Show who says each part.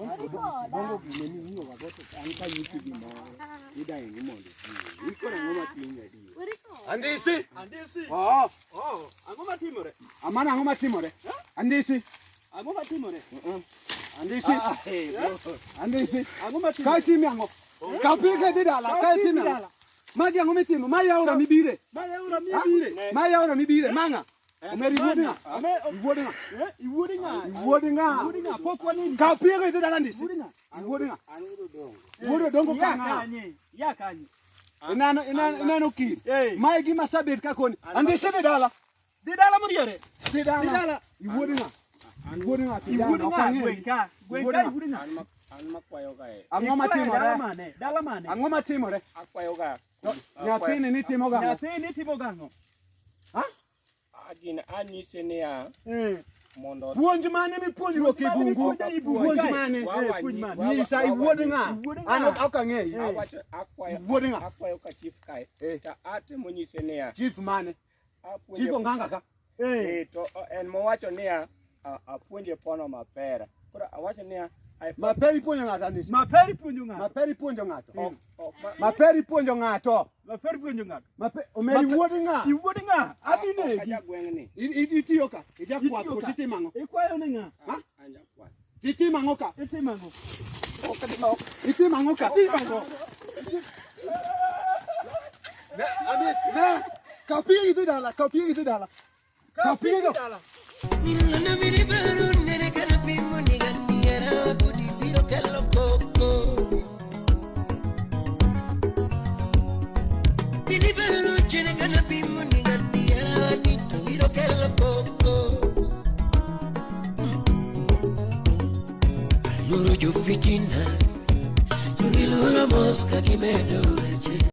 Speaker 1: Bongo gine ni ng'iyo ga go to an ka nyisi gimoro idayo ni mondo itim. Ikoro ang'o matin adier? Andisi.
Speaker 2: Andisi.
Speaker 1: Oh,
Speaker 2: Oh, ang'o matimore?
Speaker 1: amana ang'o matimore? Andisi.
Speaker 2: Ang'o matimore?
Speaker 1: Andisi.
Speaker 2: Ah, eh, bro.
Speaker 1: Andisi.
Speaker 2: Ang'o matimore?
Speaker 1: Ka itimi ang'o? Ka pike dhi dala, ka itimi ang'o? Magi ang'o mitimo? Ma yaura mibire.
Speaker 2: Ma yaura
Speaker 1: Ha?
Speaker 2: mibire.
Speaker 1: Ma yaura mibire, mang'a. Omeri iwuod ng'a? Iwuod ng'a?
Speaker 2: Eh, iwuod ng'a?
Speaker 1: Iwuod ng'a?
Speaker 2: Iwuod ng'a? Pok waneni.
Speaker 1: Ka pike dhi dala ndisi.
Speaker 2: Iwuod ng'a?
Speaker 1: Iwuod ng'a? Wuod Odongo
Speaker 2: Ya
Speaker 1: ka ng'a?
Speaker 2: kanye? Ya kanye?
Speaker 1: Ineno ineno ineno kir.
Speaker 2: Eh.
Speaker 1: Mae gima sabet ka koni. Andisi dhi dala.
Speaker 2: Dhi dala moriere.
Speaker 1: Dhi dala.
Speaker 2: Dhi dala.
Speaker 1: Iwuod ng'a? Iwuod ng'a? Kijana,
Speaker 2: Iwuod
Speaker 1: ok
Speaker 2: ng'a?
Speaker 1: ang'eyi.
Speaker 2: Gweng' ka. Gweng'
Speaker 1: Iwuod
Speaker 2: ka
Speaker 1: ng'a?
Speaker 2: iwuod ng'a?
Speaker 3: An makwayo kae.
Speaker 1: Ang'o
Speaker 2: Ikwayo
Speaker 1: matimore?
Speaker 2: Dala mane? Dala mane?
Speaker 1: Ang'o matimore?
Speaker 3: Akwayo ga.
Speaker 1: To nyathini nitimo gang'o?
Speaker 2: Nyathini timo gang'o?
Speaker 1: Ha?
Speaker 3: Gin anyise niya
Speaker 2: Eh.
Speaker 3: mondo
Speaker 1: Puonj mane mipuonjruok e
Speaker 2: Puonj mane
Speaker 1: bungu?
Speaker 2: mipuonjo e bungu?
Speaker 1: Puonj
Speaker 2: Kae.
Speaker 1: mane?
Speaker 3: Wawa
Speaker 2: Eh, puonj
Speaker 3: nyi-
Speaker 2: mane?
Speaker 3: wawa-
Speaker 1: Nyisa
Speaker 3: wawa
Speaker 1: iwuod
Speaker 3: nyi-
Speaker 1: ng'a?
Speaker 2: Iwuod ng'a?
Speaker 1: An ok ang'eyi.
Speaker 3: Awacho akwayo
Speaker 1: Iwuod ng'a?
Speaker 3: akwayo ka chief kae.
Speaker 1: Eh.
Speaker 3: To atemo nyise niya
Speaker 1: Chief mane?
Speaker 3: apuonje
Speaker 1: Chief onganga ka.
Speaker 2: Eh.
Speaker 3: Eh, to en mowacho niya apuonje pono mapera. Koro awacho niya
Speaker 1: Maperi ipuonjo ng'ato Andisi.
Speaker 2: Maperi puonjo ng'ato.
Speaker 1: Maperi ipuonjo ng'ato.
Speaker 3: ok ok ma-
Speaker 1: Maperi ipuonjo ng'ato.
Speaker 2: Maperi puonjo ng'ato.
Speaker 1: Mape omeri
Speaker 2: Mape-
Speaker 1: wuod ng'a?
Speaker 2: Iwuod ng'a? Adhi
Speaker 3: ok
Speaker 2: negi.
Speaker 3: ajagweng'ni.
Speaker 1: Itiyo ka. Ijakwath
Speaker 2: Itiyo
Speaker 1: koso
Speaker 2: ka.
Speaker 1: itimo ang'o?
Speaker 2: Ikwayo ne ng'a?
Speaker 1: Ha?
Speaker 3: An jakwath.
Speaker 1: Itimo ang'o ka?
Speaker 2: Itimo ang'o?
Speaker 1: Itimo ang'o ka?
Speaker 2: Itimo ang'o?
Speaker 1: Ne, Andis, ne. Kaw pigi idhi dala, kaw pigi idhi dala. Kaw pigi go.
Speaker 2: Dala.
Speaker 4: Loro jo fitina, jo giloro mos ka gimedo weche.